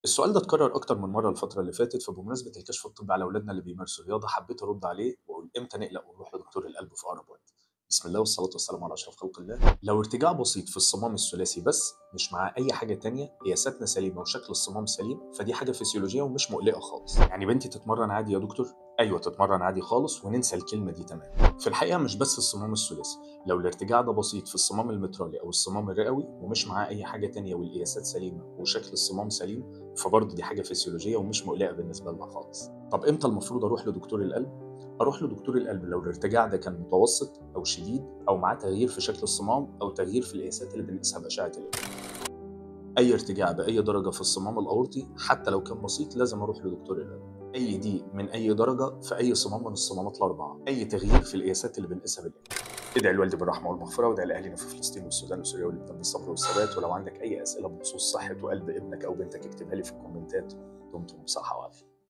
السؤال ده اتكرر أكتر من مرة الفترة اللي فاتت، فبمناسبة الكشف الطبي على أولادنا اللي بيمارسوا رياضة حبيت أرد عليه وأقول إمتى نقلق ونروح لدكتور القلب في أقرب وقت. بسم الله والصلاة والسلام على أشرف خلق الله. لو ارتجاع بسيط في الصمام الثلاثي بس مش مع أي حاجة تانية، قياساتنا سليمة وشكل الصمام سليم، فدي حاجة فسيولوجية ومش مقلقة خالص. يعني بنتي تتمرن عادي يا دكتور؟ أيوة تتمرن عادي خالص، وننسى الكلمة دي تمام. في الحقيقة مش بس الصمام الثلاثي، لو الارتجاع ده بسيط في الصمام المترالي أو الصمام الرئوي ومش معاه أي حاجة تانية والقياسات سليمة وشكل الصمام سليم، فبرضه دي حاجة فسيولوجية ومش مقلقة بالنسبة لنا خالص. طب إمتى المفروض أروح لدكتور القلب؟ أروح لدكتور القلب لو الارتجاع ده كان متوسط أو شديد أو معاه تغيير في شكل الصمام أو تغيير في القياسات اللي بنقيسها بأشعة القلب. أي ارتجاع بأي درجة في الصمام الأورطي حتى لو كان بسيط لازم أروح لدكتور القلب. أي ضيق من أي درجة في أي صمام من الصمامات الأربعة، أي تغيير في القياسات اللي بنقيسها بالقلب. ادعي لوالدي بالرحمة والمغفرة، وادعي لأهلنا في فلسطين والسودان وسوريا ولبنان بالصبر والثبات. ولو عندك أي أسئلة بخصوص صحة وقلب ابنك أو بنتك اكتبها لي في الكومنتات. دمتم بصحة وعافية.